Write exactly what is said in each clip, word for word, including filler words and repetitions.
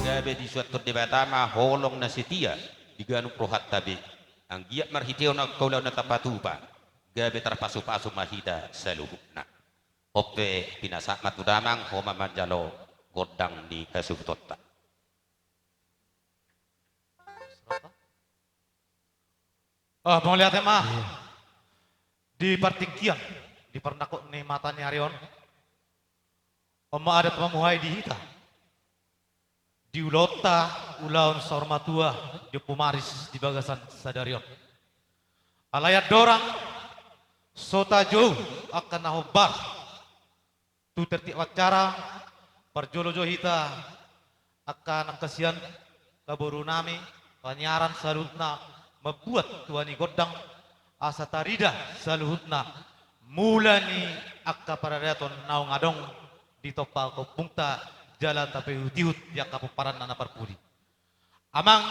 Gabe disuanhon Debata ma holong na setia di ganup rohanta be. Anggiat marhitehon angka ulaon na tapatupa, gabe tarpasupasu ma hita saluhutna. On pe pinasahat ma tu damang, ho ma manjalo gondang ni hasuhutonta. Ah, mauliate ma. Iya. Di partingkian, di parnangkok ni mata ni ari on, on ma adat pamuhai di hita. Di ulaonta, ulaon saur matua, di Ompu Maris di bagasan sadari on. Alai andorang so tajou angka na hombar tu tertib acara, parjolo jo hita angka na hasian, angka boru nami, paniaran saluhutna mambuat tua ni gondang, asa tarida saluhutna mula ni angka paradaton naung adong di tompa kampungta jala tapaihutihut di angka pomparanna na parpudi. Amang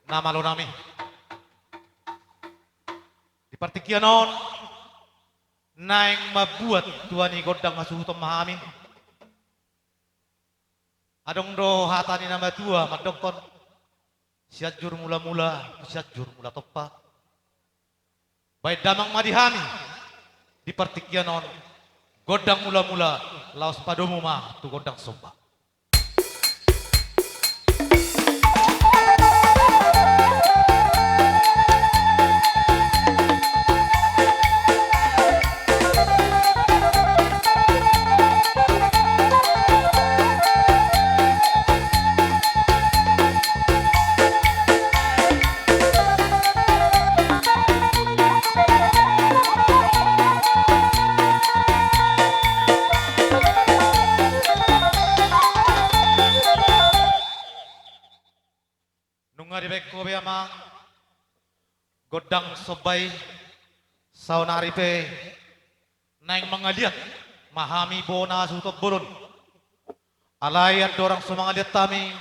na malo nami, di partingkian on naeng mambuat tua ni gondang hasuhuton ma hami. Adong do hata ni na matua mandokkon: Sianjur mulamula, Sianjur mula tompa. Baen damang ma di hami di partingkian on gondang mulamula, laos padomu ma tu gondang somba. Nunga dibaen ho be amang gondang somba i, saonari pe naeng mangaliat ma hami bona hasuhuton bolon. Alai andorang so mangaliat hami,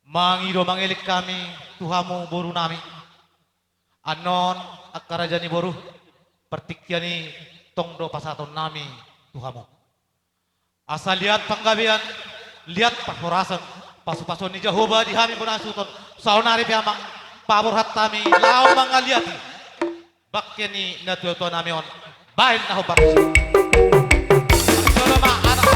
mangido mangelek hami tu hamu boru nami. Annon angka raja ni boru, partingkian i tong do pasahaton nami tu hamu. Asa liat panggabean, liat parhorasan, pasupasuon ni Jahowa di hami bona hasuhuton. Saonari pe amang, paborhat hami laho mangaliati bangke ni natuatua nami on. Baen na hombar. Jolo ma anak.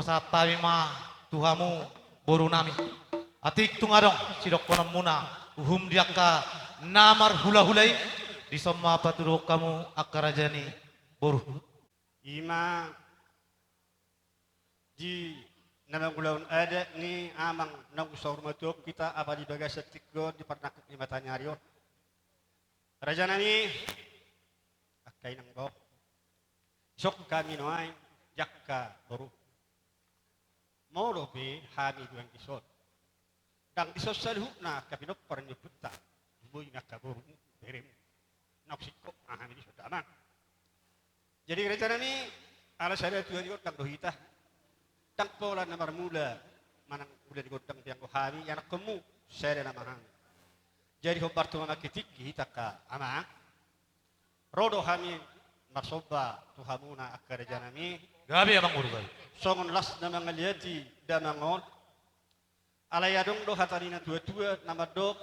Sahat hami ma tu hamu, boru nami. Atik tung adong sidohononmuna uhum di angka na marhulahula i, dison ma patuduhon hamu angka raja ni boru. Ima di na mangulahon adat ni amang naung saur matua hita, apala di bagasan tingki on, di parnangkok ni mataniari on. Raja nami, angka inang dohot, dison hami nuaeng di angka boru. Molo pe hami nuaeng dison, ndang dison saluhutna angka pinompar ni ompunta, boi ma angka boru, beremu. Naung singkop ma hami dison damang. Jadi raja nami, ala sada tua ni gondang do hita. Ndang pola na marmula manang mula ni gondang pe anggo hami ianakkonmu, sada nama hami. Jadi hombar tu mamangke tingki hita angka amang. Ro do hami marsomba tu hamuna angka raja nami. Gabe amang boru, gabe. Songon las na mangaliati damang on. Alai adong do hata ni na tuatua na mandok,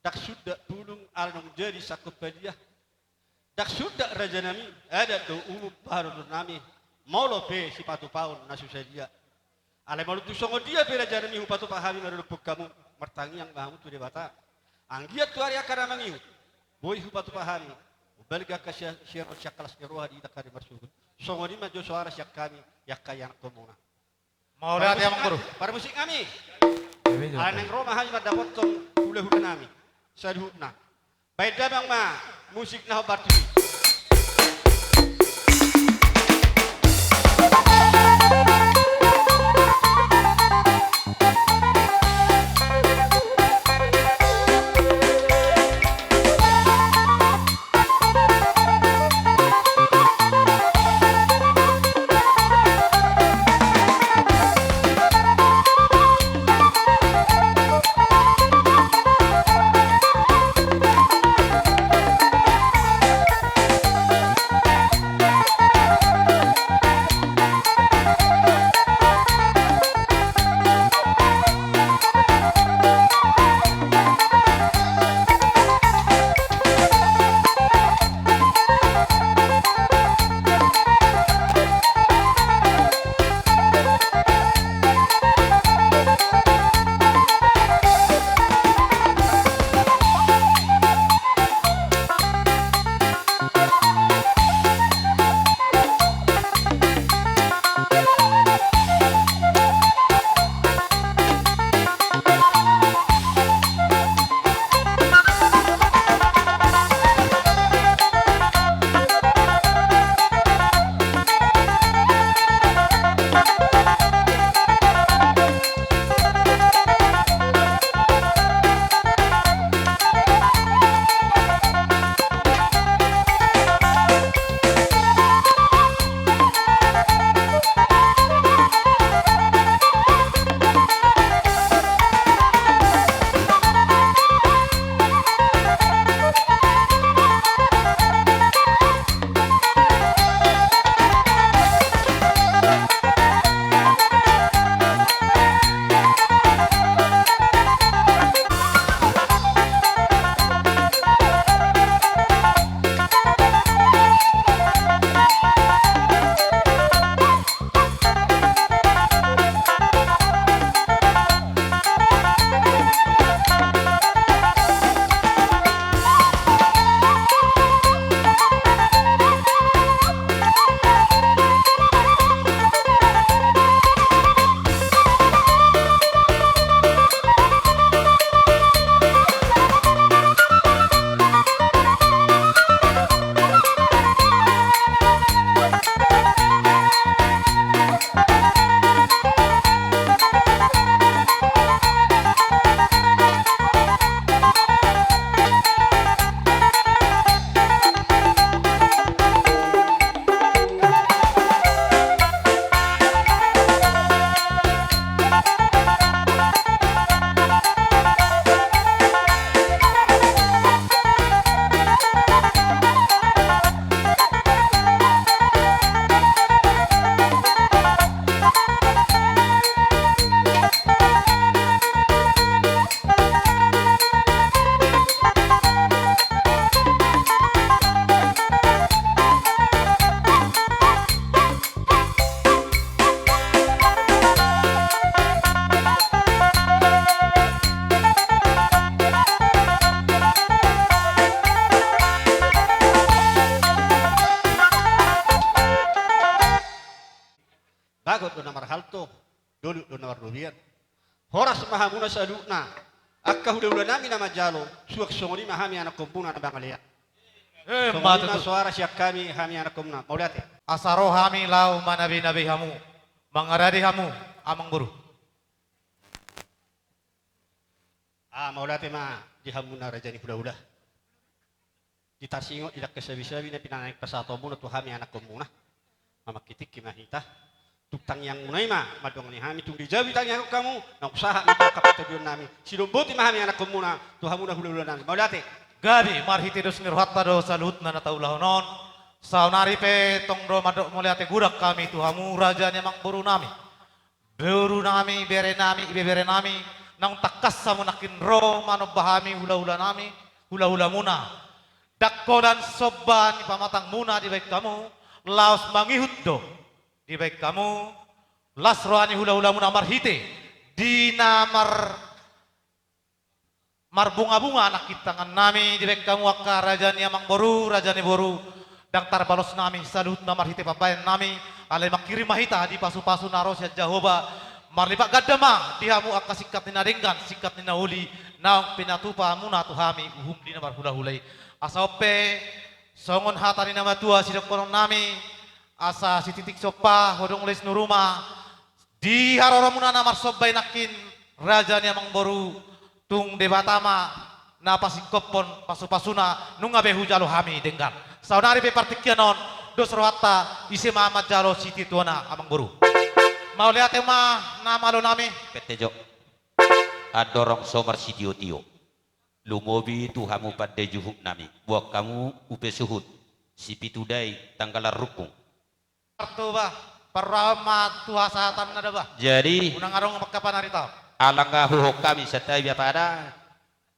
ndang sundat bulung ala naung jadi sangkop padia. Ndang sundat raja nami, adat do umum paharoron nami, molo pe sipatupaon na so sadia. Alai molo tung songon dia pe raja nami hupatupa hami maradophon hamu, martangiang ma hamu tu Debata. Anggiat tu ari angka na mangihut, boi hupatupa hami, umbalga angka sia-, sian on sian las ni roha di hita angka na marsogot. Songon i ma jo soara sian hami, i angka ianakkonmuna. Mauliate amang boru. Parmusik nami. Ala naeng ro ma hami mandapothon hulahula nami saluhutna. Baen damang ma musik na hombar tu i. Dohot do na marrobian. Horas ma hamuna saluhutna. Angka hulahulanami na manjalo, suang songon i ma hami anakkonmuna na mangalean. Eh, songon i ma tutu. Soara sian hami, hami anakkonmuna. Mauliate. Asa ro hami laho manabeinabei hamu, mangaradi hamu, amangboru. Ah, mauliate ma di hamuna raja ni hulahula. Di taringot di dangka sabisabi na pinanaek pasahatonmuna tu hami anakkonmuna. Mamangkitingki ma hita. Tung tangiangmuna i ma mandongani hami, tung di jabu i tangiangkon hamu, naung sahat ma tu angka partondionnami. Sidomboti ma hami anakkonmuna tu hamuna hulahulanami. Mauliate. Gabe, marhite dos ni rohanta do saluhutna na taulahon on. Saonari pe tong do mandok mauliate godang hami tu hamu raja ni amangborunami, borunami, berenami, ibeberenami, naung tangkas hamu nangkin ro manomba hami hulahulanami, hulahulamuna. Ndang holan somba ni pamatangmuna dibaen hamu, laos mangihut do dibaen hamu las roha ni hulahulamuna marhite di na mar- marbungabunga nangkin tangannami dibaen hamu angka raja ni amangboru, raja ni boru. Ndang tarbalosnami saluhutna marhite pambaennami, alai manghirim ma hita di pasupasu na ro sian Jahowa. Marlipat ganda ma di hamu angka singkat ni na denggan, singkat ni na uli, naung pinatupa hamuna tu hami uhum di na marhulahula i. Asa on pe, songon hata ni na matua sidohononnami, asa sititik sompa, hodong les ni ruma, di haroromuna na marsomba i nangkin, raja ni amangboru, tung Debata ma na pasingkophon pasupasuna, nunga be hujalo hami denggan. Saonari pe partingkian on, dos rohanta, ise ma manjalo sitiotiona amangboru. Mauliate ma na malonami. Pete jo. Andorang so marsitiotio, lumobi tu hamu pande juhutnami, boan hamu upa suhut, Sipitudai, Tanggalan Rungkung. Partuba, parrohahon ma tu hasahatanna da bah. Jadi, unang adong mangkapan ari taon. Ala nga huhok hami santabi apada,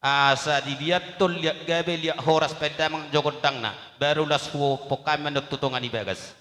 asa dibiathon liat gabe liat horas paendamang jo gondangna, baru las huhok hami mandok tu tonga ni bagas.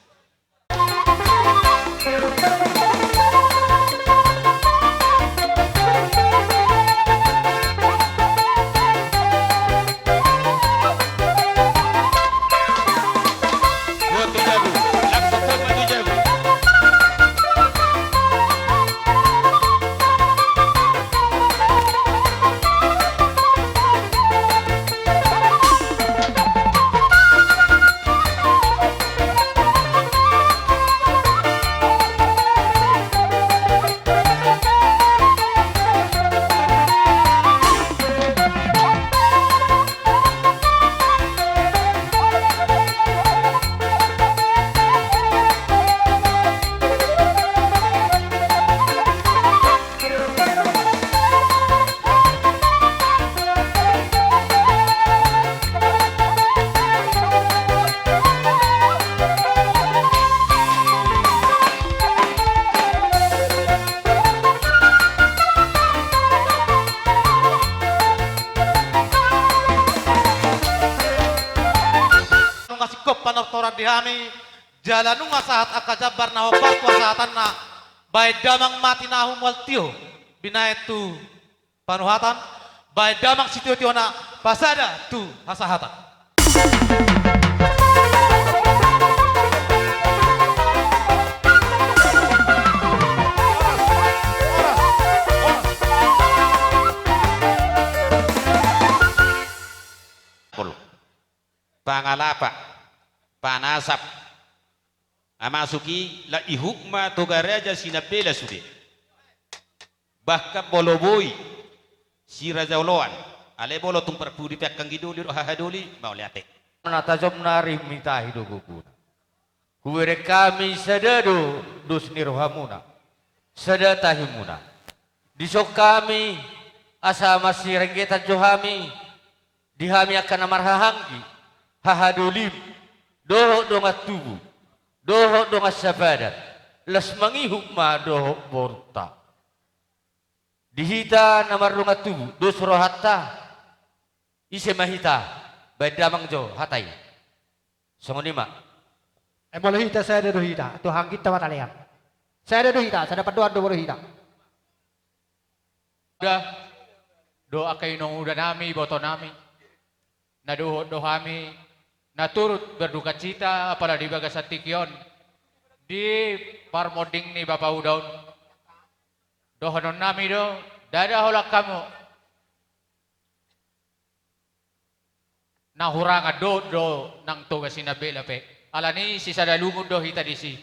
Nunga singkop panortoran di hami, jala nunga sahat angka jambar na hombar tu hasahatanna, baen damang ma tinahu mual tio, binaen tu panuhatan, baen damang sitiotiona, pasada tu hasahatan. Pangalapa, panasap, amasuk i, la ihut ma Toga Raja Sinambela sude. Bahkan molo boi si Raja Oloan, alai molo tung parpudi pe angka anggi doli dohot haha doli, mauliate. Na tajomna rim i tahi do gogona. Hubereng hami sada do dos ni rohamuna, sada tahimuna. Dison hami asa marsirenggetan jo hami, di hami angka na marhahaanggi, haha dolim, dohot dongan tubu, dohot dongan sapadan, las mangihut ma dohot borunta. Di hita na mardongan tubu, dos rohanta, ise ma hita, baen damang jo hata i. Songon i ma. Eh, molo hita sada do hita, tu hahaangginta ma talean. Sada do hita, sada pandohan do molo hita. Uda, dohot angka inongudanami, na dohot do hami, na turut berdukacita, apala di bagasan tingki on, di parmonding ni bapa uda on. Dohononnami do, ndada holan hamu na hurangan dohot do nang Toga Sinambela pe. Alani i sisada lungun do hita disi.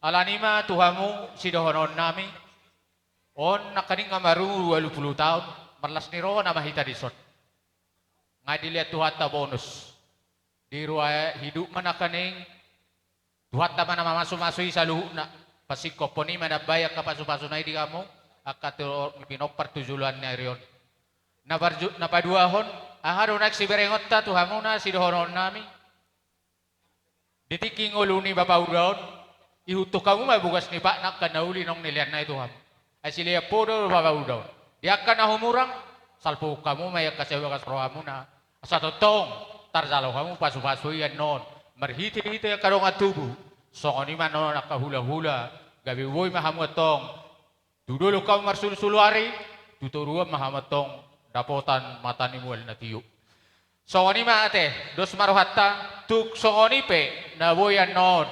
Alani i ma tu hamu sidohononnami. On nangkaning nga marumur ualu pulu taon, marlas ni roha nama hita dison. Nga dilehon Tuhanta bonus. Di ruas ni huduk ma nangkaning, Tuhanta ma na mamasumasu i saluhutna. Pasingkophon i ma na mambahen angka pasupasuna i di hamu, angka tu pinompar tu joloan ni ari on. Na parju-, na paduahon, aha do naeng siberengonta tu hamuna sidohononnami. Di tingki ngolu ni Bapa Uda on, ihuthon hamu ma bogas ni patna angka na uli naung nilehonna i tu hamu. Ai silehon Ho do Bapa Uda on. Di angka na humurang, salpuhon hamu ma i angka sian bagas rohamuna. Asa tongtong tarjalo hamu pasupasu i annon, marhitehite angka dongan tubu. Songon i ma annon angka hulahula, gabe boi ma hamu antong tu dolok hamu marsulusulu ari, tu toruan ma hamu antong dapotan mata ni mual na tio. Songon i ma ate, dos ma rohanta, tung songon i pe na boi annon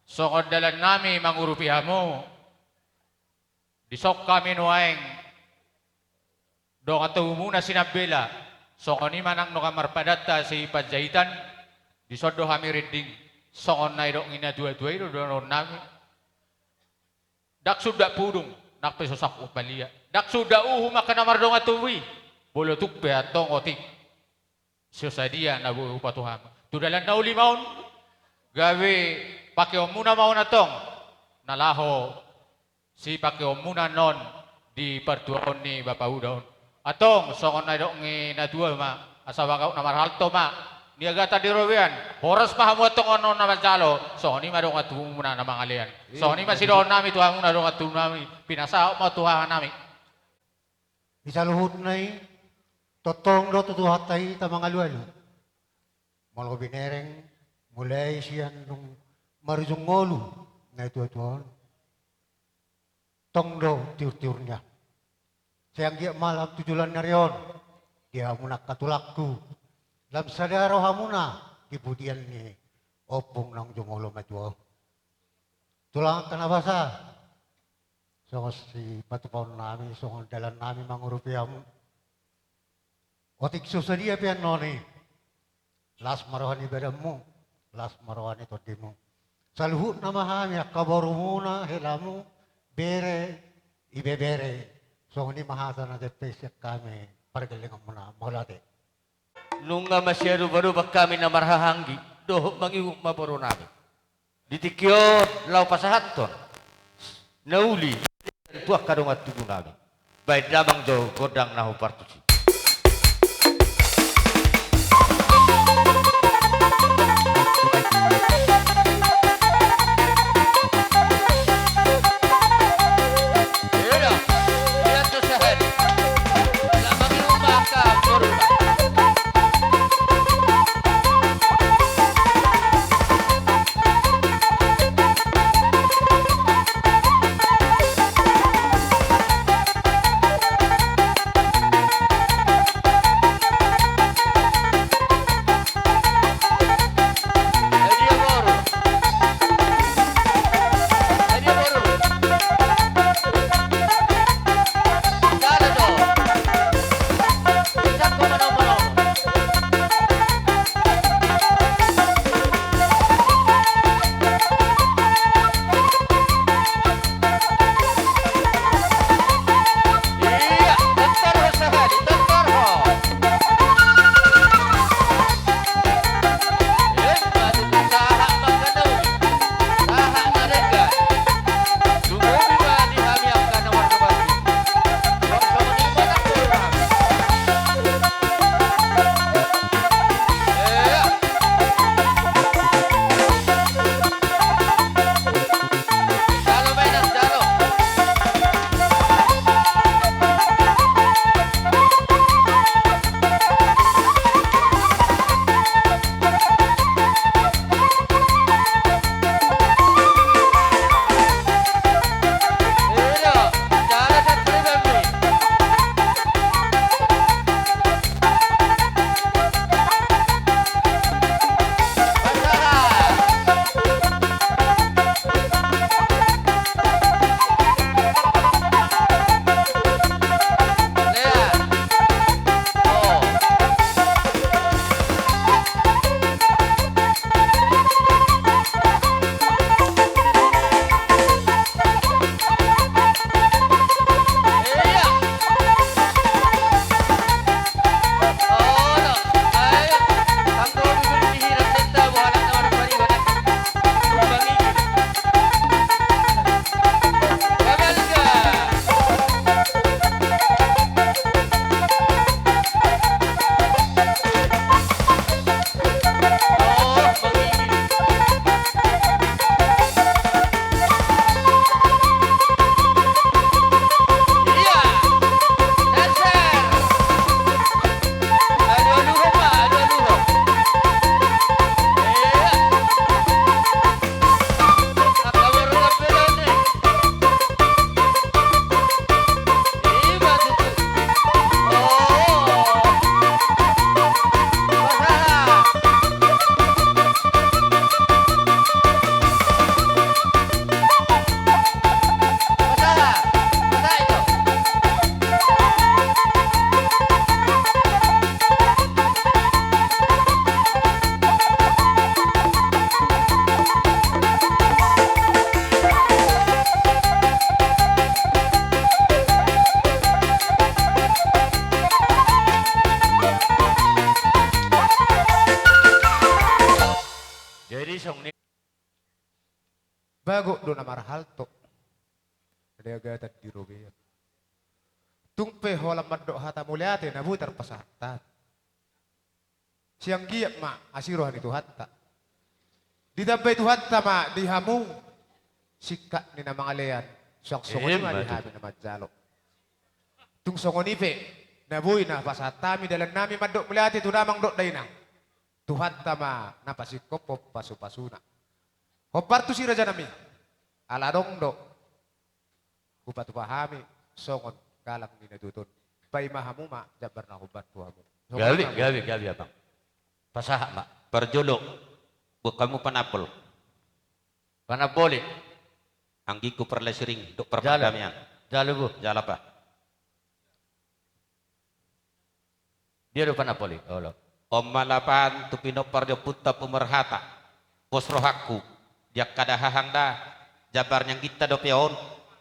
songon dalannami mangurupi hamu. Dison hami nuaeng dongan tubumuna Sinambela, songon i ma nang dongan marpadanta Sipanjaitan. Dison do hami rinding, songon na nidok ni natuatua i do dohononnami. Ndang sundat pudung, nang pe so sangkup malia. Ndang sundat uhum angka na mardongan tubu i, molo tung pe antong otik so sadia na boi hupasahat hamu. Tu dalan na uli ma on, gabe pakeonmuna ma on antong, na laho sipakeonmuna annon di partuaon ni Bapa Uda on. Antong, songon na nidok ni natua ma, asa bagauk na marhalto ma niagatan di robean, horas ma hamu antong annon na manjalo, songon i ma dongan tubumuna na mangalean. Songon i ma sidohononnami tu hamuna dongan tubunami, pinasahat ma tu hahanami. Di saluhutna i, tongtong do tu Tuhanta i tamangalualu. Molo binereng, mulai sian dung marujung ngolu natuatua on, tong do tiurtiurna. Sai anggiat ma lam tu joloan ni ari on, di hamuna angka tulangku, lam sada rohamuna di pudian ni ompung naung jumolo matua on. Tulang angka na basa, songon sipatupaonnami, songon dalannami mangurupi hamu. Otik so sadia pe annon i, las ma roha ni badanmu, las ma roha ni tondimu. Saluhutna ma hami angka borumuna, helamu, bere, ibebere, songon i ma hata na jempek sian hami pargellengonmuna. Mauliate. Nunga masiadopadopan hami na marhahaanggi, dohot mangihut ma borunami. Di tingki on laho pasahathon na uli tu angka dongan tubunami. Baen damang jo gondang na hombar tusi. Bagot do na marhalto, na diagatan di robean. Tung pe holan mandok hata mauliate na boi tarpasahat hami. Sai anggiat ma asi roha ni Tuhanta. Ditambai Tuhanta ma di hamu singkat ni na mangalean, suang songon i ma di hami na manjalo. Tung songon i pe, na boi na pasahat hami dalan nami mandok mauliate tu damang dohot dainang. Tuhanta ma na pasingkophon pasupasuna. Hombar tu si raja nami. Ala adong do hupatupa hami songon galang ni natuatua on. Paima hamu ma jambar na hombar tu hamu. Gabe, gabe, gabe, abang. Pasahat ma. Parjolo, buat hamu panambol. Panamboli. Anggingku parlasiring dohot parpadamean. Jalo, Bung. Jalo, Pak. Dia do panamboli, olo. On ma lapahan tu pinompar ni ompunta Ompu Marhata. Pos rohangku, di angka dahahang da, jambar ni angginta dope on,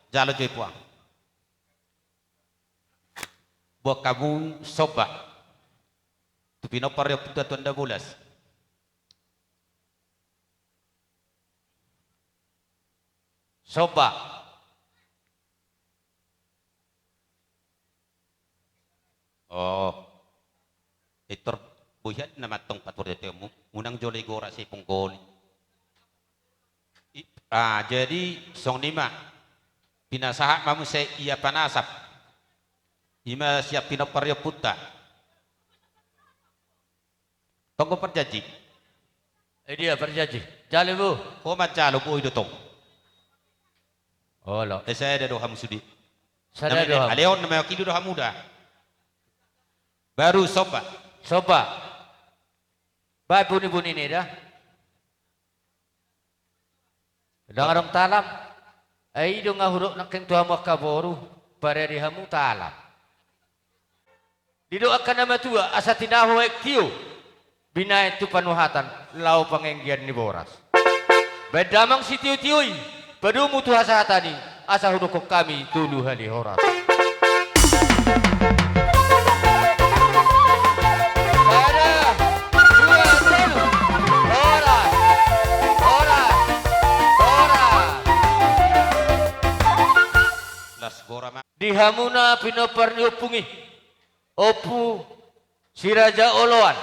jalo jo i puang. Buat hamu somba. Tu pinompar ni ompunta Tuan Dabolas. Somba. Oh. Pintor, boi hea nama antong patureonmu, unang jolo i gora sai punggoli. I, ah, jadi songon i ma. Pinasahat ma muse ia panasap. I ma sian pinompar ni ompunta. Tong do parjanji. Eh, dia parjanji. Jalo, Bung. Ho manjalo, boi do tong. Olo. Eh, sada do hamu sude. Sada do hamu. Alehon na mewakili do hamu da. Baru somba. Somba. Baen bunibuni ni da. Ndang adong talam. Ai i do nga hudok nangkin tu hamu angka boru, parade hamu talam. Didok angka na matua, asa tinahu aek tio, binaen tu panuhatan, laho panganggian ni boras. Baen damang sitiotio i, padomu tu hasahatan i, asa hudokkon hami tolu hali horas. Sada, dua, tolu. Horas. Horas. Horas. Las gora ma. Di hamuna pinompar ni ompung i, Ompu Si Raja Oloan,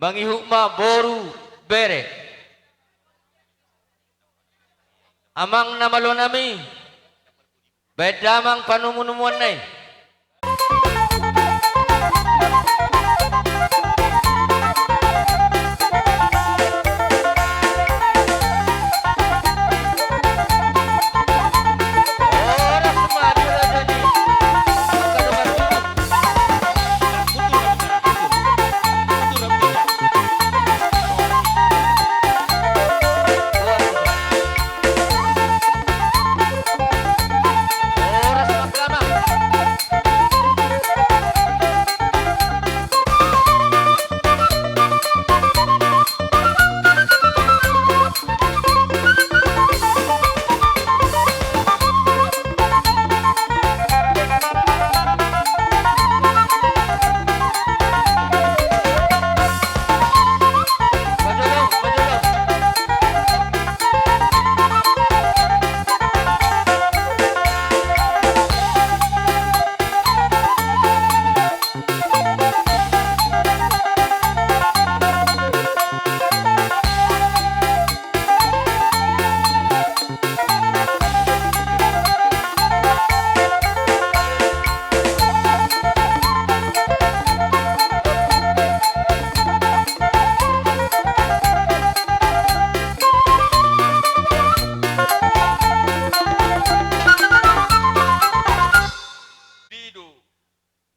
mangihut ma boru, bere. Amang na malo nami, baen damang panumanomuanna i.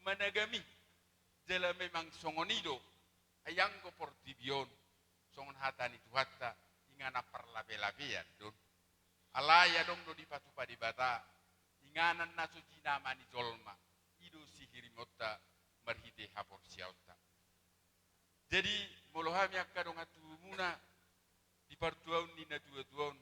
Managami, jala memang songon i do, ai anggo portibi on, songon hata ni Tuhanta, inganan parlapelapean do on. Alai adong do dipatupa Debata, inganan na so jinama ni jolma, i do sihirimonta marhite haporseaonta. Jadi, molo hami angka dongan tubumuna, di partuaon ni natuatua on,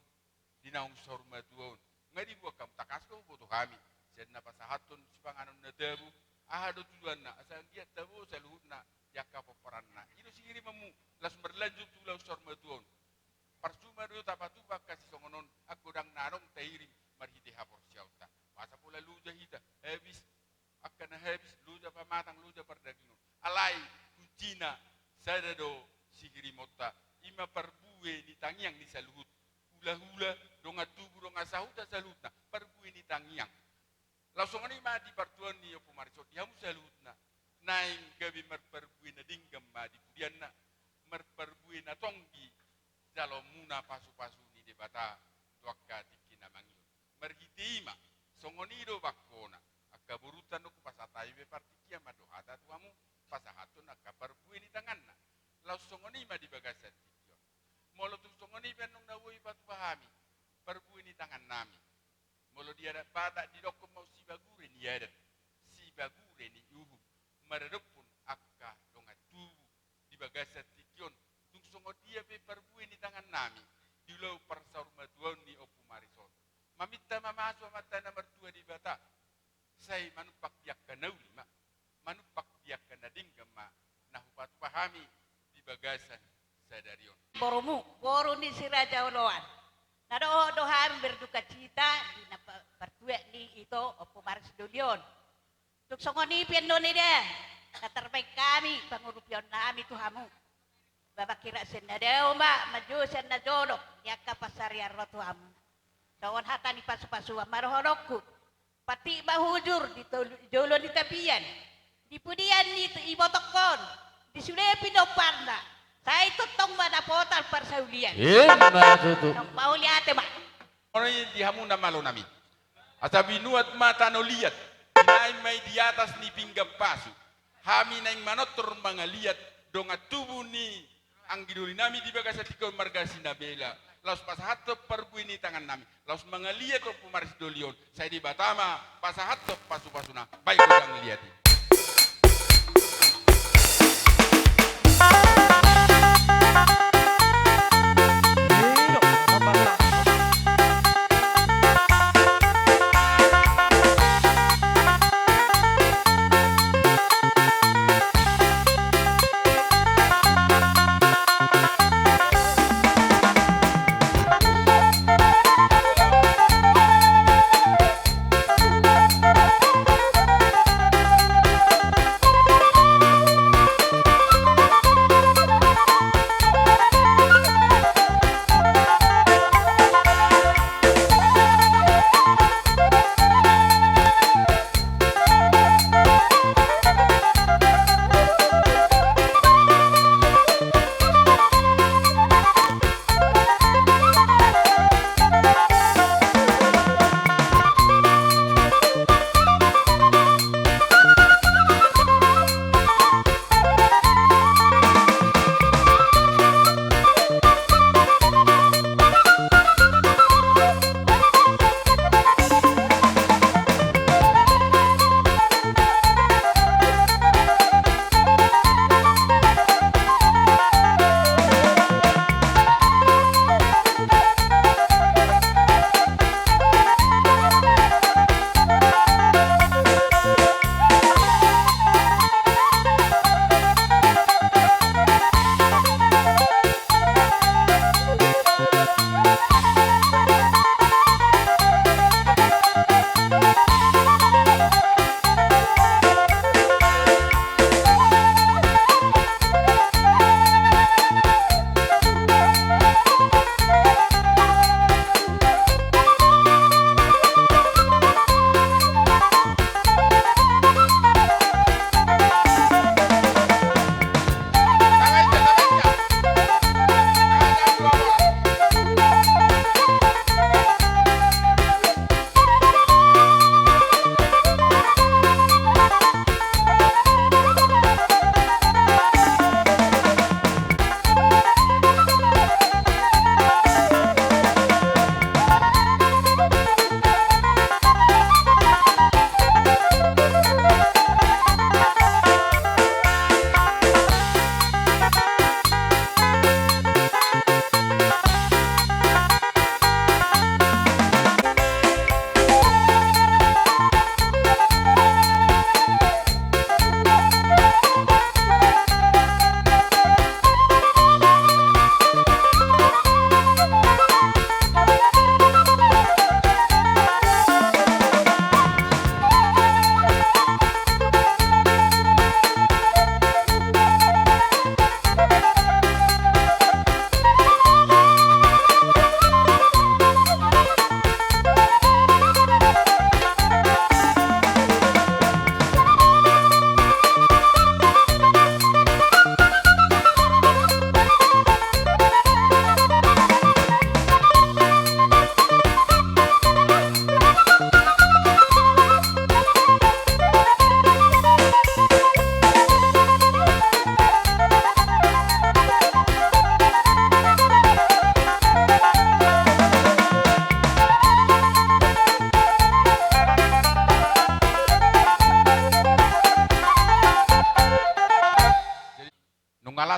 di naung saur matua on. Nga dibuat hamu tangkas do huboto hami, sian na pasahathon sipanganon na tabo, aha do tujuanna, asa anggiat tabo saluhutna di angka pomparanna. I do sihirimonmu, laos marlanjut tu ulaon saur matua on. Parsuma do tapatupa angka sisongon on, anggo ndang na adong tairing marhite haporseaonta. Masa pola loja hita, habis angka na habis, loja pamatang, loja pardagingon. Alai kuncina sada do sihirimonta, i ma parbue ni tangiang ni saluhut. Hulahula, dongan tubu, dongan sahuta saluhutna, parbue ni tangiang. Laos songon i ma di partuaon ni Ompu Maris on, di hamu saluhutna, naeng gabe marparbue na denggan ma di pudianna, marparbue na tonggi jaloonmuna pasupasu ni Debata tu angka tingki na mangihut. Marhite i ma, songon i do bangkona, angka borunta, nunga hupasahat hami be partingkian ma do hata tu hamu, pasahathon angka parbue ni tanganna. Laos songon i ma di bagasan tingki on. Molo tung songon i pe annon na boi patupa hami parbue ni tangannami, molo di adat Batak didokkon ma on sibagure ni adat, sibagure ni uhum, maradophon angka dongan tubu di bagasan tingki on, tung songon dia pe parbue ni tangannami di ulaon parsaurmatuaon ni Ompu Maris on, maminta mamasu Amanta na martua Debata, sai manumpak di angka na uli ma, manumpak di angka na denggan ma na hupatupa hami di bagasan sadari on. Borumu, boru ni Si Raja Oloan. Na dohot do hami berdukacita di na pa-, partuat ni ito Ompu Maris doli on. Tung songon i pe annon, ida, na tarbaen hami pangurupionnami tu hamu. Bahen hira sian na dao ma, manjou sian na jolo, di angka pansarian ro tu hamu. Songon hata ni pasupasuan ma dohononku. Patik ma hujur di tolu-, jolo ni tapian. Di pudian ni tu ibotongkon, di sude pinomparna, sai tongtong ma dapotan parsaulian. Ima tutu. Mauliate ma. Songon i di hamu na malonami. Asa binuat ma tano liat, binahen ma i di atas ni pinggan pasu. Hami naeng manortor mangaliat dongan tubu ni anggi dolinami di bagasan tingki on marga Sinabela. Laos pasahathon parbue ni tangannami. Laos mangaliat Ompu Maris doli on. Sai Debata ma pasahathon pasupasuna. Bahen godang liat i.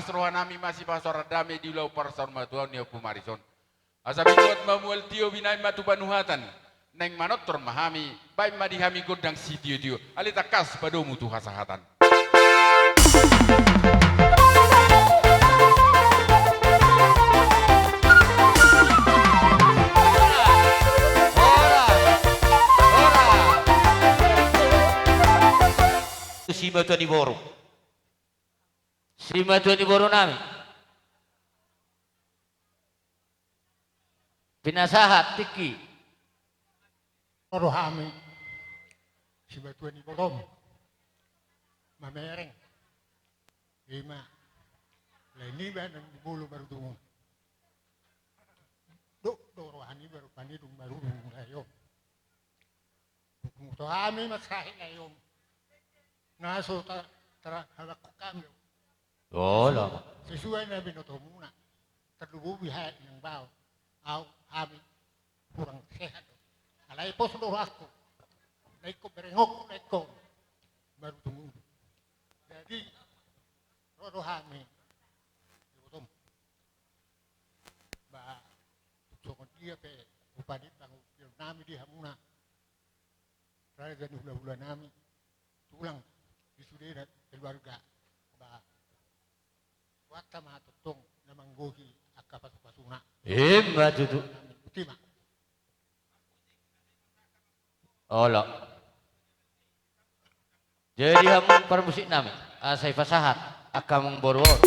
Rohanami masipasaor dame di ulaon parsaurmatuaon ni Ompu Maris on. Asa binoan ma mual tio, binahen ma tu panuhatan. Naeng manortor ma hami, bahen ma di hami gondang sitiotio. Alai tangkas padomu tu hasahatan. Simatua ni boru. Simatua ni boru nami. Pinasahat tingki. Ro do hami simatua ni borum mamereng. Ima lae niba na di bulu baru tumu. Dok do roha niba baru panidung baru tumu lae on. Hukumu to hami ma sahe lae on. Na so ta tara halak kami. Olo. Sesuai na binotomuna. Tarlumobi hae nang bao. Au hami kurang sehat. Alai pos do rohangku. Lae ingkon berengonku lae ingkon. Baru tumu. Jadi ro do hami. Ibotom. Ba songon dia pe rupani pangurupion nami di hamuna. Raja ni hulahula nami. Tulang di sudena keluarga. Ba buat sama tongtong na manggohi angka pasupasuna. Ima tutu. Utima. Olo. Jadi hamu parmusik nami, asa ipasahat angka amangboru on.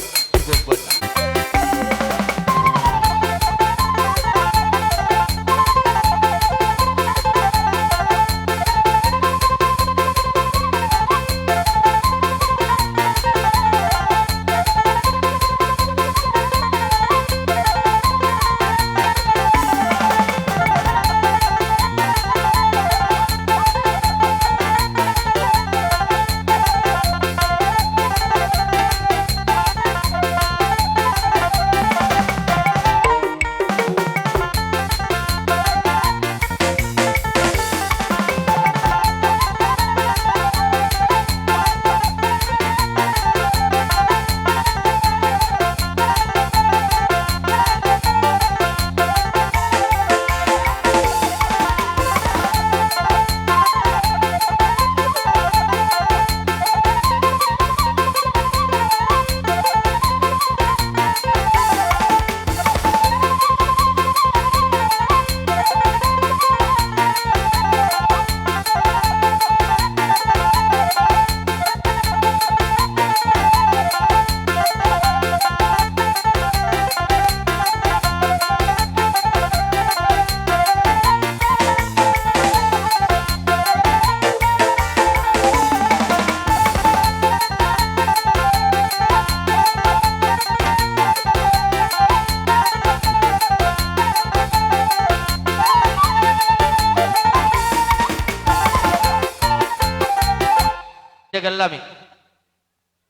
Jagal nami.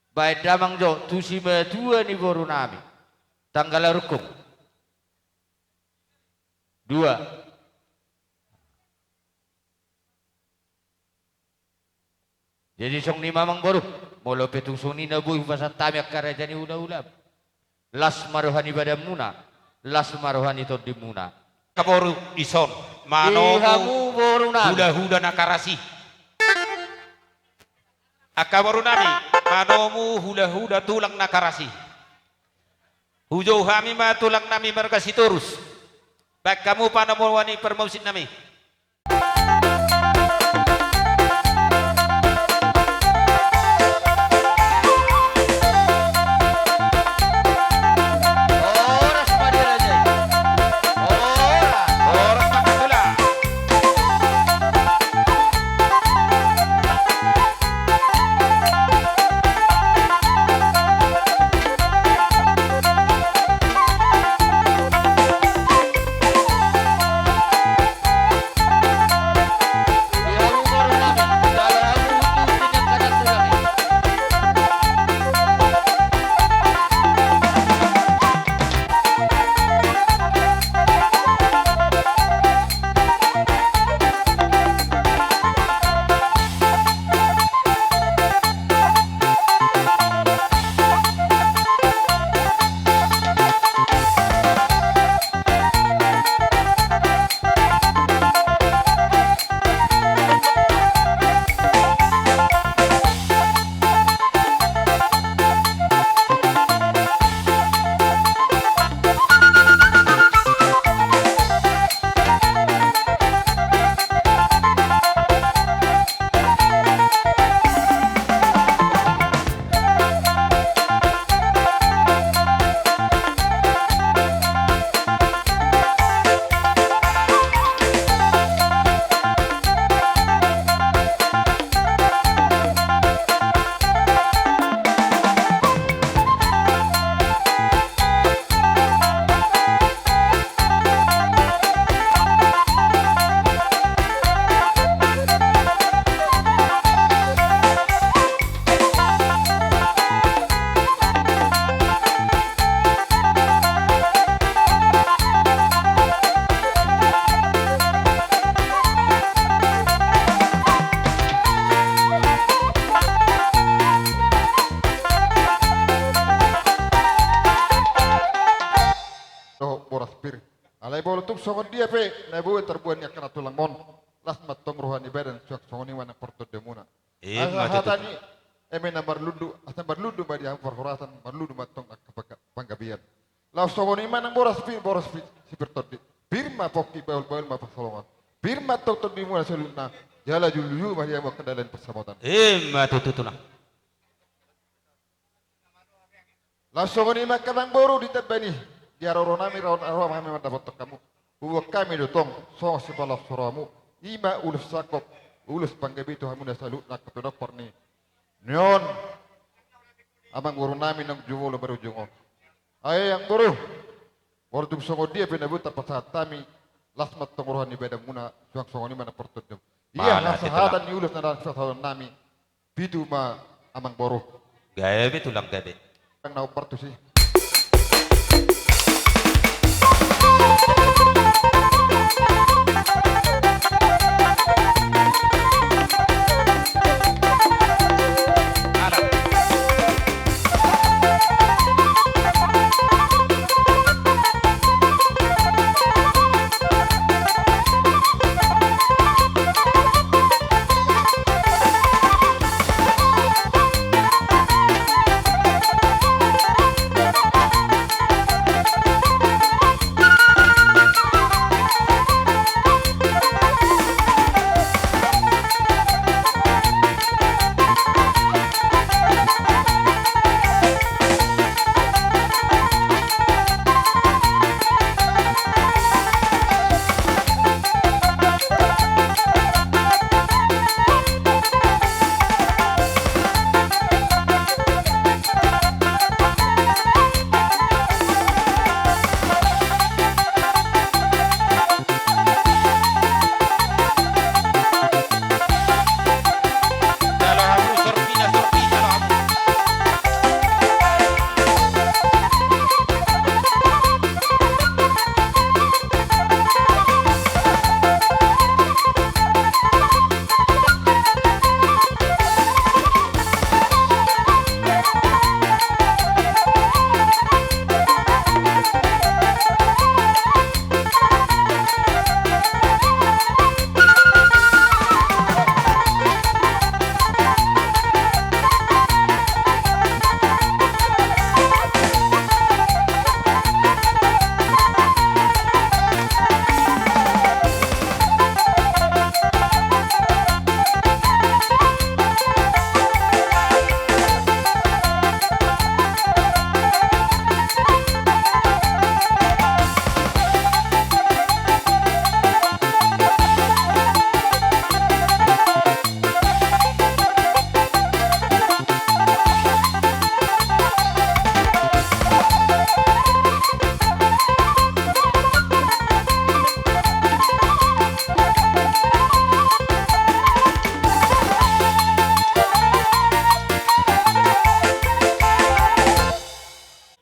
Baen damang jo tu simatua ni boru nami. Tanggal arungkung. Dua. Jadi songon i ma amangboru, molo pe tung songon i na boi hupasahat hami angka raja ni hulahula. Las ma roha ni badanmuna, las ma roha ni tondimuna. Angka boru dison, manomu hulahula na karasi. Angka boru nami, manomu hulahula tulang na karasi. Hujou hami ma tulang nami marga Sitorus. Baen hamu panomuan ni parmusik nami. Molo tung songon dia pe na boi tarbuat ni angka na tulangmon, las ma tong roha ni badan, suang songon i ma nang partondimuna. Ima tutu. Asa hata ni eme na marlundu, asa marlundu ma di hamu parhorasan, marlundu ma tong angka pangga-, panggabean. Laos songon i ma nang boras pi-, boras pi-, sipir tondi. Pir ma pongki, bahul-bahul ma pansalongan. Pir ma tong tondimuna saluhutna. Jala jujur ma di hamu angka dalan pansamotan. Ima tutu, tulang. Laos songon i ma angka amangboru, di tamba ni, di haroro nami, ro-, ro hami mandapothon hamu. Huboan hami do tong songon sipaloas ni rohamu. Ima ulos sangkot, ulos panggabean tu hamuna saluhutna angka pinompar ni, ni on amangboru nami naung jumolo marujung on. Ai amangboru, molo tung songon dia pe na boi tarpasahat hami, las ma tong roha ni badanmuna, suang songon i ma nang partondimuna. Ia hasahatan ni ulos na naeng pasahaton nami. Pitu ma amangboru. Gabe tulang, gabe. Nang na hombar tusi.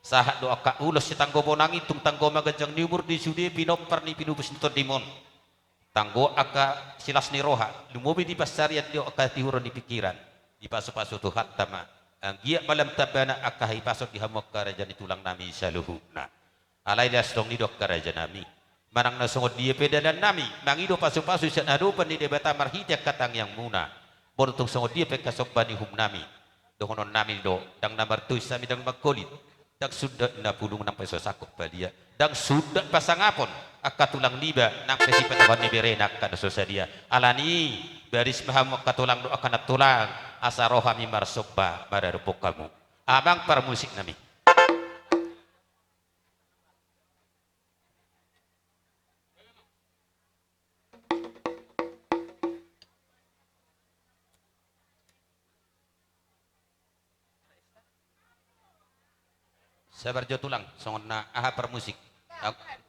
Sahat do angka ulos si tanggo bonang i, tung tanggo ma ganjang ni umur di sude pinompar ni pinubus ni tondimon. Tanggo angka silas ni roha, lumobi di pansarian do angka tihuron ni pingkiran. Dipasupasu Tuhanta ma, anggiat ma lam tambana angka hahipason di hamu angka raja ni tulang nami saluhutna. Alai las tong ni do angka raja nami. Manang na songon dia pe dalan nami, mangido pasupasu sian adopan ni Debata marhite angka tangiangmuna. Molo tung songon dia pe angka somba ni uhum nami. Dohonon nami do, ndang na martois hami ndang mangkolit. Ndang sundat na pulung nang pe so sangkot padia. Ndang sundat pasangapon angka tulang niba nang pe sipatupaon ni berena angka na so sadia. Alani, baris ma hamu angka tulang dohot angka nantulang, asa ro hami marsomba maradophon hamu. Amang parmusik nami. Sabar jo tulang, songon na aha parmusik. Ag-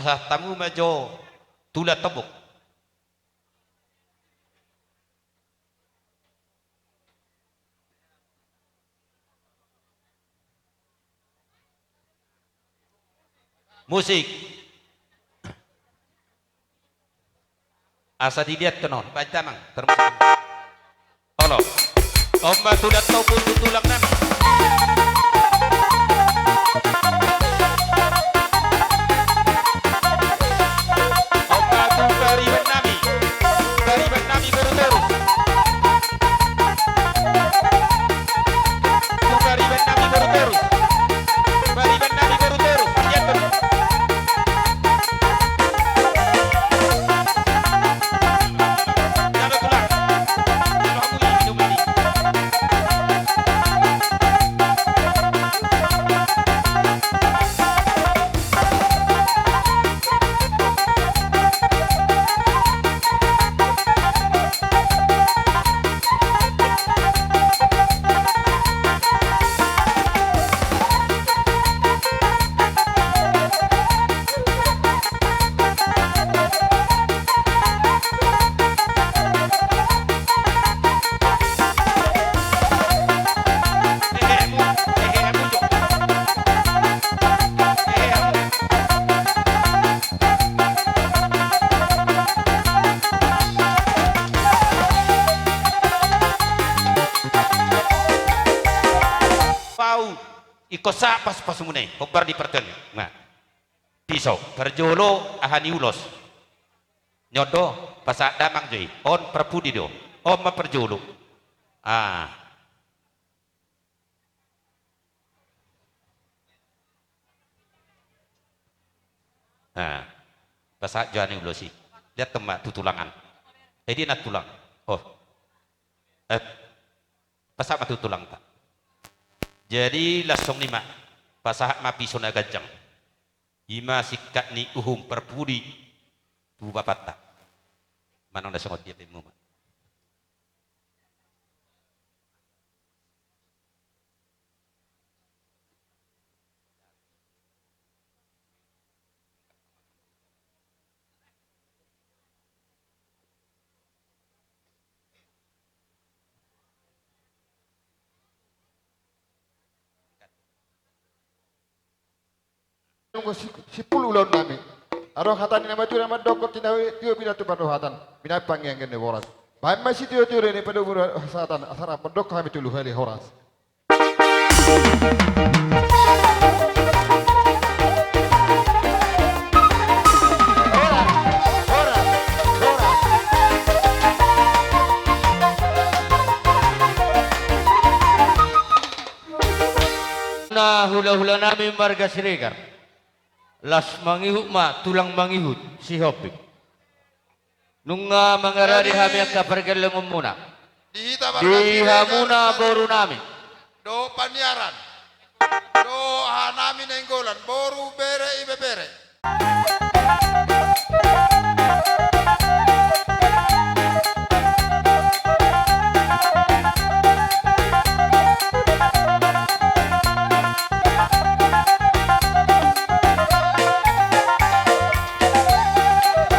Pasahat hamu ma jo tulang tombok. Musik. Asa dilihat tu non, baca mang, termasuk. Olo. On ma tulang tombok tu tulang nami. On ma tu pariban nami. Pariban nami boru Torus. Tu pariban nami boru Torus. Pariban nami boru Torus. Lihat tu. Pau, ingkon sahat pasu-pasumuna i, hombar di partingkian. Nah. Piso, parjolo aha ni ulos. Ni on do, pasahat damang jo i. On parpudi do. On ma parjolo. Ah. Ah. Pasahat jo aha ni ulos i. Lihat tu ma tu tulang an. Eh, dia na tulang. Oh. Eh. Pasahat ma tu tulangta. Jadi langsung ni ma. Pasahat ma piso na ganjang. I ma singkat ni uhum parpudi tu bapanta. Manang na songon dia pe muna. Nunga si-, simpul ulaon nami. Adong hata ni na matua na mandok, tinahu tio bina tu pardohatan, binahen pangianggian ni boras. Bahen ma sitio-tio ni padomu hasahatan, asa rap mandok hami tolu hali horas. Na hula-hula nami marga Siregar. Las mangihut ma tulang mangihut Sihombing. Nunga mangaradi hami angka pargellengonmuna. Di hita marga Siregar, di hamuna boru nami. Dohot paniaran. Dohot aha nami Nainggolan, boru, bere, ibebere.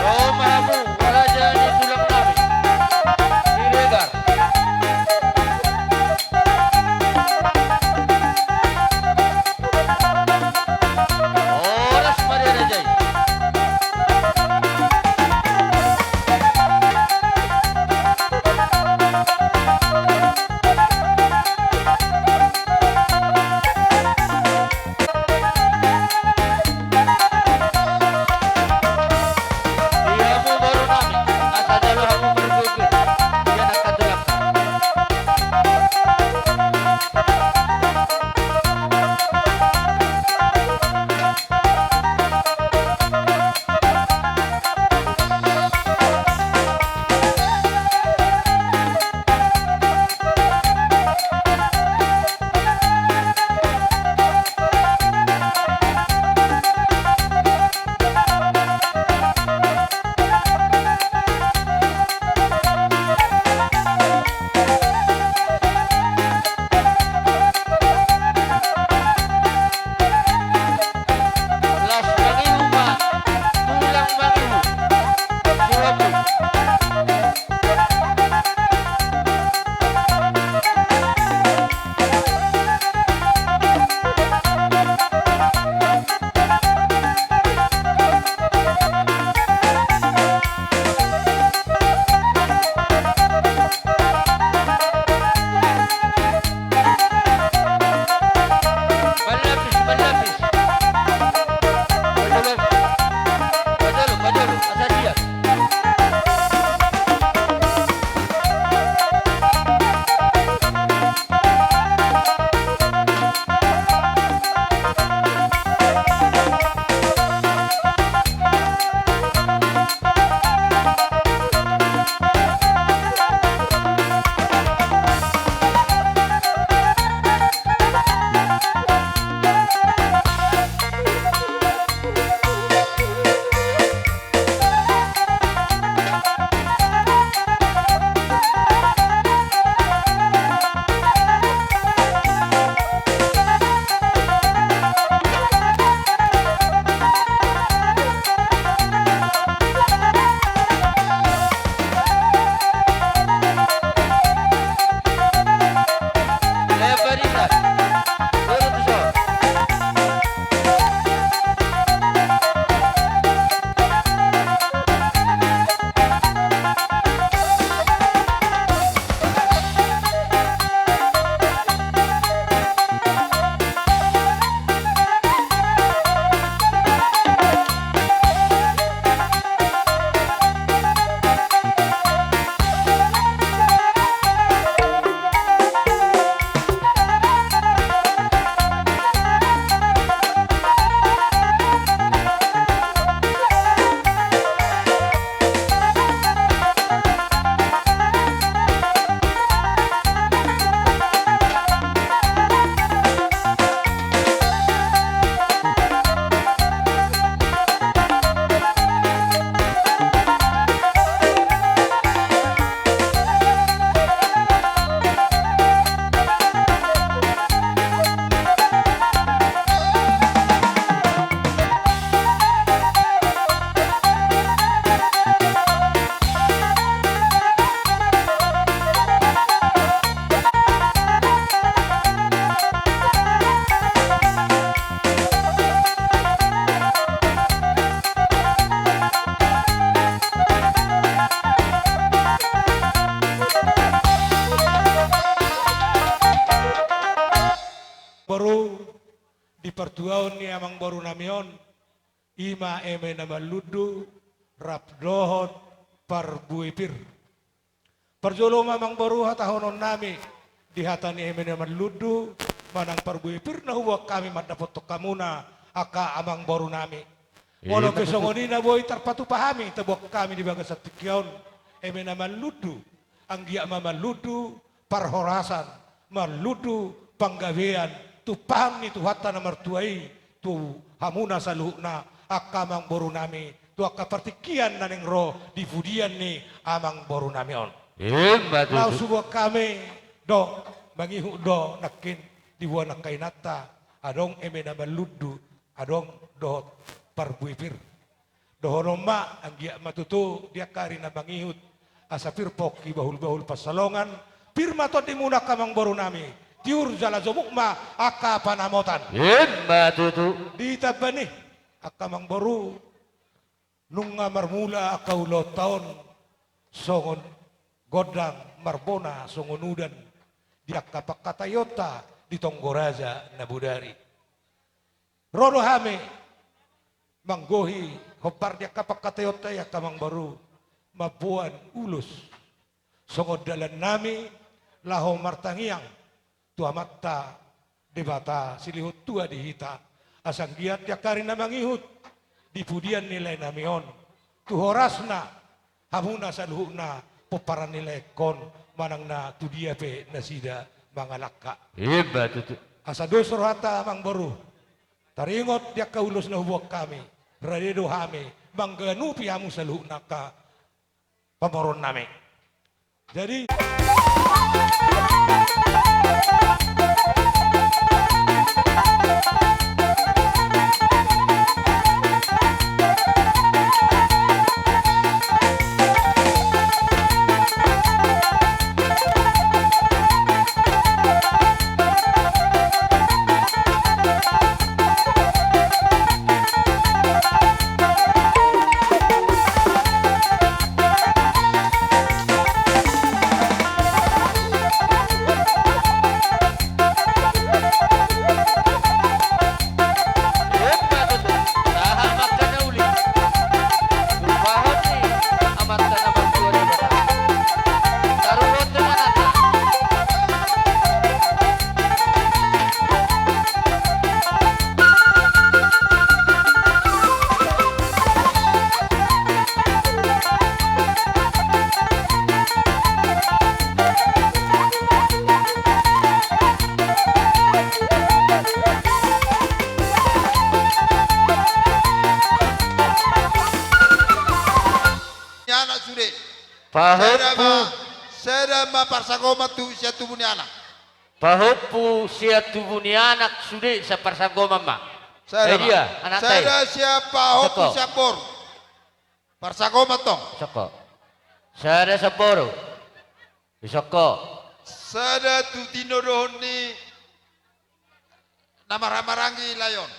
Ro ma hamu raja ni tulang nami Siregar. Horas ma di raja i. partuaon ni amangboru nami on, i ma eme na marlundu rap dohot parbue pir. Parjolo ma amangboru hatahonon nami di hata ni eme na marlundu manang parbue pir na huboan hami mandapothon hamuna angka amangboru nami. Molo pe songon i na boi tarpatupa hami, taboan hami di bagasan tingki on eme na marlundu, anggiat ma marlundu parhorasan, marlundu panggabean, tumpahon ni Tuhanta na martua i tu hamuna saluhutna angka amangboru nami, tu angka partingkian na naeng ro di pudian ni amangboru nami on. Ima tutu. Laos huboan hami do mangihut do nangkin diboan angka inanta, adong eme na marlundu, adong dohot parbue pir. Dohonon ma, anggiat ma tutu di angka ari na mangihut, asa pir pongki bahulbahul pansalongan, pir ma tondimuna angka amangboru nami, tiur jala jomuk ma angka panamotan. Ima tutu. Ditamba ni i, angka amangboru, nunga marmula angka ulaonta on songon gondang, marbona songon udan di angka pangkataionta di tonggo raja na bodari. Ro do hami manggohi hombar di angka pangkataionta i angka amangboru, mamboan ulos songon dalan nami laho martangiang tu Amanta Debata silehon tua di hita, asa anggiat di angka ari na mangihut di pudian ni lae nami on, tu horasna hamuna saluhutna pomparan ni laengkon, manang na tu dia pe nasida mangalangka. Ima tutu. Asa dos rohanta amangboru, taringot di angka ulos na huboan hami, rade do hami mangganupi hamu saluhutna angka pamoruon nami. Jadi, ni anak sude. Pahompu. Sada ma, sada ma parsanggoman tu sian tubu ni anak. Pahompu sian tubu ni anak sude, saparsanggoman ma. Sada ma. Dia, anak. Sada sian pahompu. Soko. Sian boru. Parsanggoman tong. Soko. Sada sian boru. Soko. Sada tu tinodohon ni na marhahamaranggi lae on.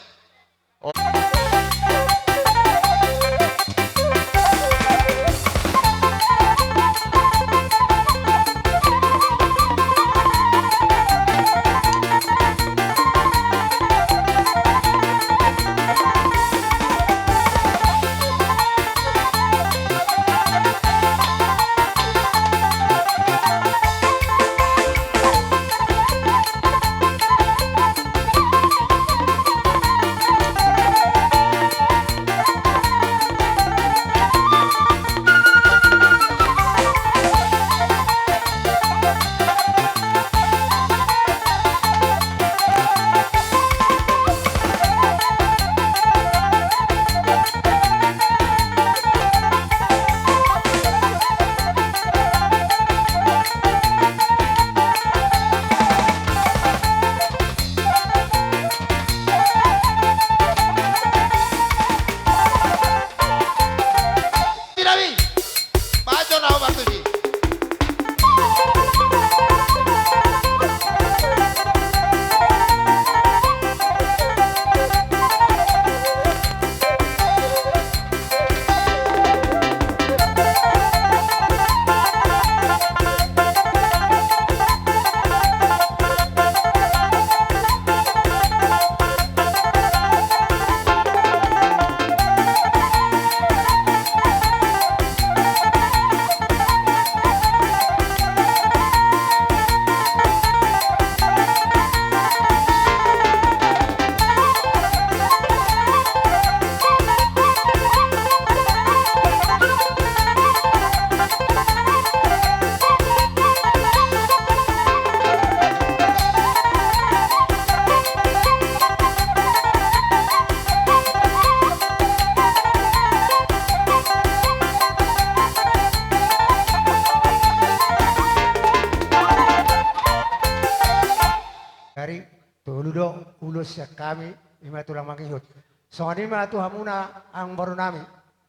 Ari, tolu do ulos sian hami, i ma tulang mangihut. Songon i ma tu hamuna amang boru nami.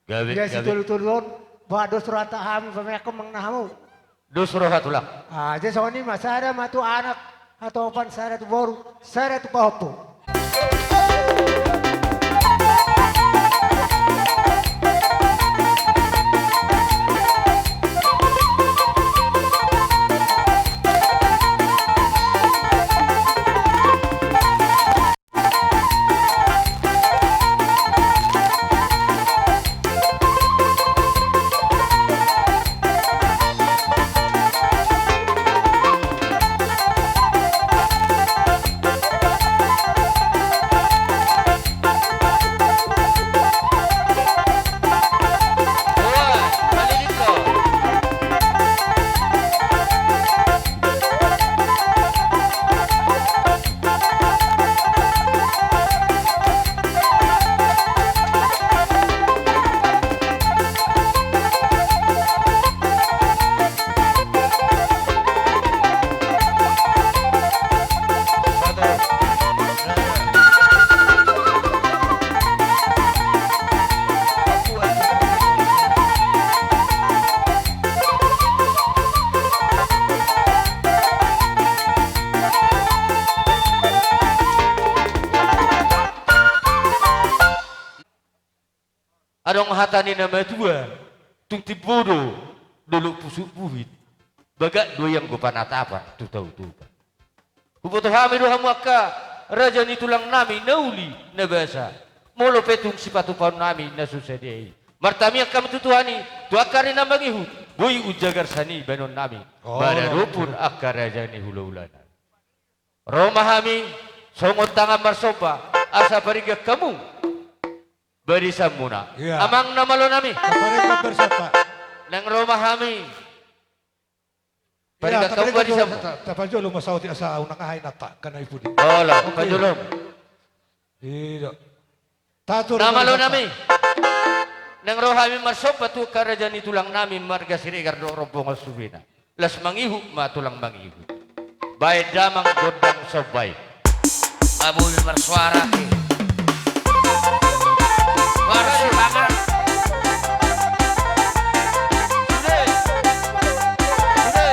Gabe, gabe. Ia sitolu-tolu on, ba dos roha hami pameakhon manang na hamu. Dos roha tulang. Ah, jadi songon i ma, sada ma tu anak, hatopan, sada tu boru, sada tu pahompu. Adong hata ni na matua, tung timbo do dolok pusuk buhit, bagak do i anggo panatapan tu Tao Toba. Huboto hami do hamu angka raja ni tulang nami na uli na basa, molo pe tung sipatupaon nami na so sadia i, martamiang hami tu Tuhan i, tu angka ari na mangihut, boi umjagar sian i baenon nami. Oh, maradophon angka raja ni hula-hula nami. Ro ma hami songon tangan marsomba, asa paringgan hamu barisan muna. Iya. Amang na malo nami. Taparinggan barisan ta. Naeng ro ma hami. Iya, paringgan hamu taparinggan barisan muna. Ta-, tapajolo ma saotik asa unang aha inanta, kan i pudi. Olo, oke. Pajolo. Iya. Na malo nami. Naeng ro hami marsomba tu angka raja ni tulang nami marga Siregar dohot rombongan suhutna. Las mangihut ma tulang mangihut. Baen damang gondang somba i. Abu marsuara. Suara semangat. Sude. Sude.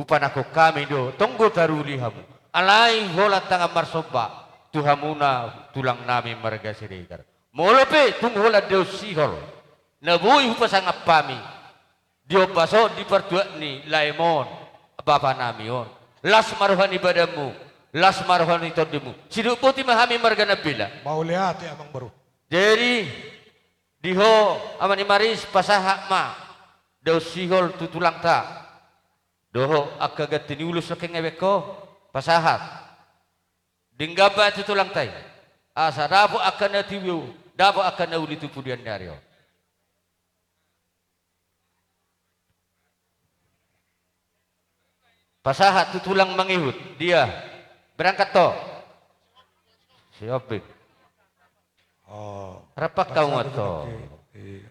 Hupanangkok hami do tonggo taruli hamu. Alai holan tangan marsomba tu hamuna tulang nami marga Siregar. Molo pe tung holan daon sihol na boi hupasangap hami di ombas on, di partuat ni laem on, bapa nami on, las ma roha ni badanmu, las ma roha ni tondimu. Sidok boti ma hami marga Nambela. Mauliate amang boru. Jadi di ho ama ni Maris, pasahat ma daon sihol tu tulangta dohot angka ganti ni ulos, nangkin ngebek ho, pasahat. Denggan baen tu tulangta i, asa dapot angka na tio, dapot angka na uli tu pudian ni ari on. Pasahat tu tulang mangihut dia. Berangkat ho. Siap, Bib. Oh, rap ma hamu, pasahat tu tulang i. Iya.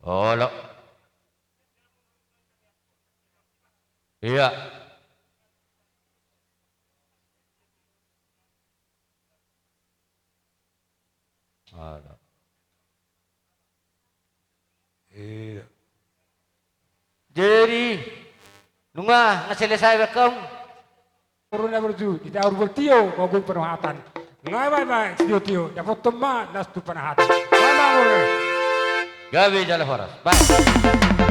Olo. Iya. Olo. Iya. Jadi nunga, nunga selesai baen hamu. Boru na burju, di taur boltio, gogo panohatan. Nunga baen ma sitiotio, dapothon ma las tu panahatan. Baen ma boru. Gabe jala horas. Baen.